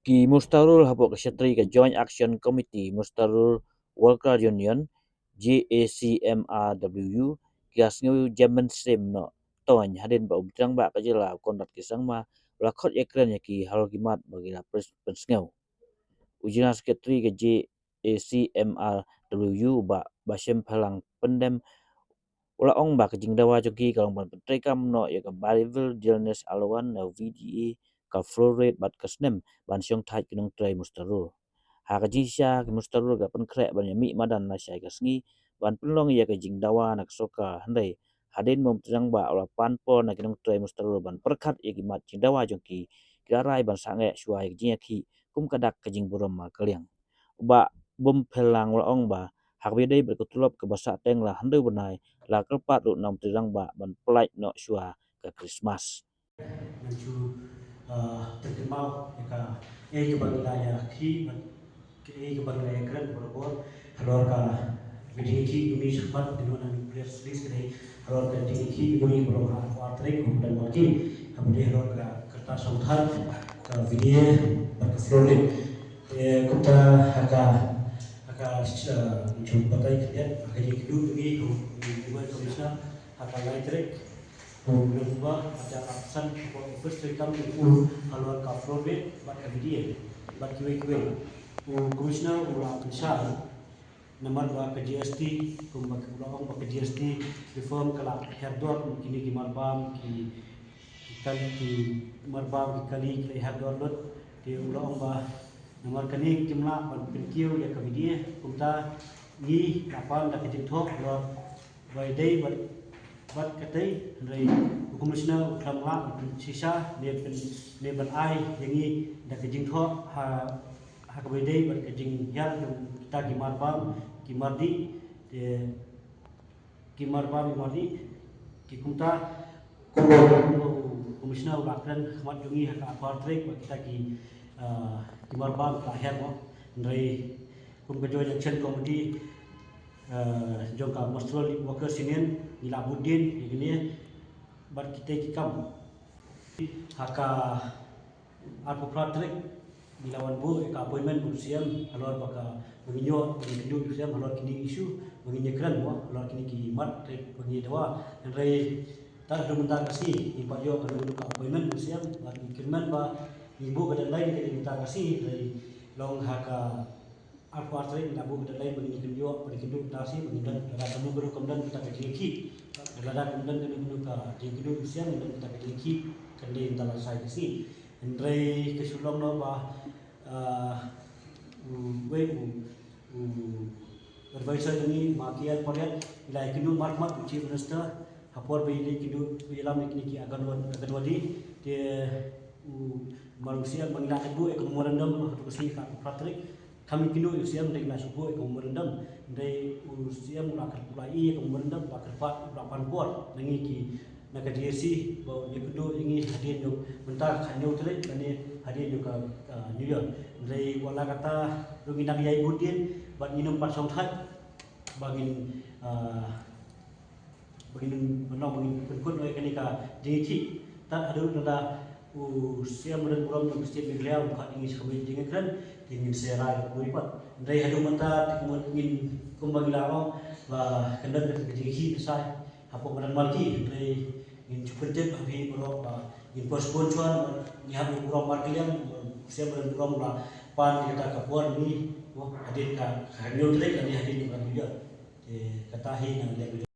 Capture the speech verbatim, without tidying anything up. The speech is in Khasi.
Ki Mustarul hapoh ka shatri ka Joint Action Committee Mustarul Worker Union, J A C M R W U, ki la sngew jem mynsiem noh toiñ hadien ba u Trai Rangbah ka jylla u Conrad K Sangma u la khot ïakren ïa ki halor ki mat ba ki la pyn-, pynsngew. U General Secretary ka J A C M R W U, Bah Bashemphalang Pyndem, u la ong ba ka jingdawa jong ki ka long ban pyntreikam noh ïa ka Bivalve's Dealers Allowance, V D A, ka floor rate bad ka snem ban shongthait ki nongtrei Mustarul. Ha ka jingshisha ki Mustarul ki la pynkhreh ban ïa mih madan lashai ka sngi ban pynlong ïa ka jingdawa na ka sorkar, hynrei hadien ba u Trai Rangbah u la pan por na ki nongtrei Mustarul ban pyrkhat ïa ki mat jingdawa jong ki, ki la rai ban sangeh shuwa ïa ka jingïakhih kum ka dak ka jingburom markylliang. U Bah Bumphalang u la ong ba ha kaba ïadei bad ka tulop kaba sah teng la hynriew bnai, la kyrpad ruh na u Trai Rangbah ban pyllait noh shuwa ka Krismas. Ngan shu, ah, pynkynmaw ïa kaei kaba ngi la ïakhih bad kaei kaba ngi la ïakren barabor halor ka jingïakhih jong ngi shakhmat, ngi wan ha press release ka dei halor ka jingïakhih jong ngi baroh ha arphew ar tarik u Naiwieng, kaba dei halor ka kyrteng shongthait ka V D A bad ka floor rate. Te kumta ha ka, ha ka, ah, ngan shu batai khyndiat ha ka jingkynduh jong ngi kum u Commissioner ha ka lai tarik u November, ha ka absent ka office treikam u halor ka floor rate bad ka V D A bad kiwei kiwei. U Commissioner u la pynshai namar ba ka G S T, kumba u la ong ba ka G S T reform ka la her dor kine ki marbam, ki, ki kali, ki marbam, ki kali ki la her dor lut. Te u la ong ba namar kane kim lah ban pynkiew ïa ka V D A, kumta ngi la pan da ka jingthoh halor ba ïadei bad, bad katei, hynrei u Commissioner u khlem lah ban pynshisha ne pyn, ne ban ai ïa ngi da ka jingthoh ha, ha kaba ïadei bad ka jinghiar jong kita ki marbam, ki mardih, te ki marbam, ki mardih, te kumta kumba u Commissioner u la kren ha khmat jong ngi ha ka arphew ar tarik ba kita ki, ah, ki marbam ki la hiar mo. Hynrei kum ka Joint Action Committee, ah, jong ka Mustarul Workers Union, ngi la bud dien ïa kine bad kita ki kam. Ha ka arphew phra tarik ngi la wan buh ïa ka appointment bad u C M halor ba ka, ba ngin ïoh, ba ngin kynduh ïa u C M halor kine ki issue ba ngin ïakren mo, halor kine ki mat ba ngin dawa. Hynrei tad haduh mynta ka sngi ngim pat ïoh kano kano ka appointment bad u C M, bad ngi kyrmen ba ngin buh ka deadline ka dei mynta ka sngi, hynrei long ha ka arphew ar tarik ngi la buh ka deadline ba ngin ïakynduh, ba ngin kynduh mynta ka sngi, ba ngin don, lada kano kano kam don kata ka jingïakhih, lada kam don kano kano ka jingkynduh u C M, ngin don kata ka jingïakhih, kan dei mynta lashai ka sngi. Hynrei ka shu long noh ba, ah, uwei u, u advisor jong ngi, ma K L Pariat, i la ïakynduh markhmat u Chief Minister ha por ba i la ïakynduh, ba i ïalam ïa kine ki Anganwadi, Anganwadi. Te u, mar u C M ba ngi la buh ïa ka memorandum ha kato ka sngi, ka arphew phra tarik. Kam kynduh ïa u C M, hynrei ngi la shu buh ïa ka memorandum. Hynrei u C M u la kyrpad, u la ïoh ïa ka memorandum, u la kyrpad, u la pan por na ngi ki, na ka G A C, ba un ïakynduh ïa ngi hadien jong mynta ka hynñiew tarik lane hadien jong ka, ka New Year. Hynrei wat la katta ruh ngi nang ïai bud dien bad ngin ym pat shongthait ba ngin, ah, ba ngin, ba ngin pynkut noh ïa kane ka jingïakhih. Tad haduh lada u C M u don burom jong ka State Meghalaya um khot ïa ngi sha ka jingïakren, te ngin sa rai kumno pat. Hynrei haduh mynta te kumno ngin, kumba ngi la ong ba kan don ka jingïakhih lashai hapoh madan Malki, hynrei ngin shu pyntip ha phi baroh ba ngin postpone shuwa, ngi hap ïa burom markylliang, u C M u don burom u la pan ïa kata ka por ngi, hadien ka, ka hynñiew tarik lane hadien ka New Year. Te kata hi na ka liang.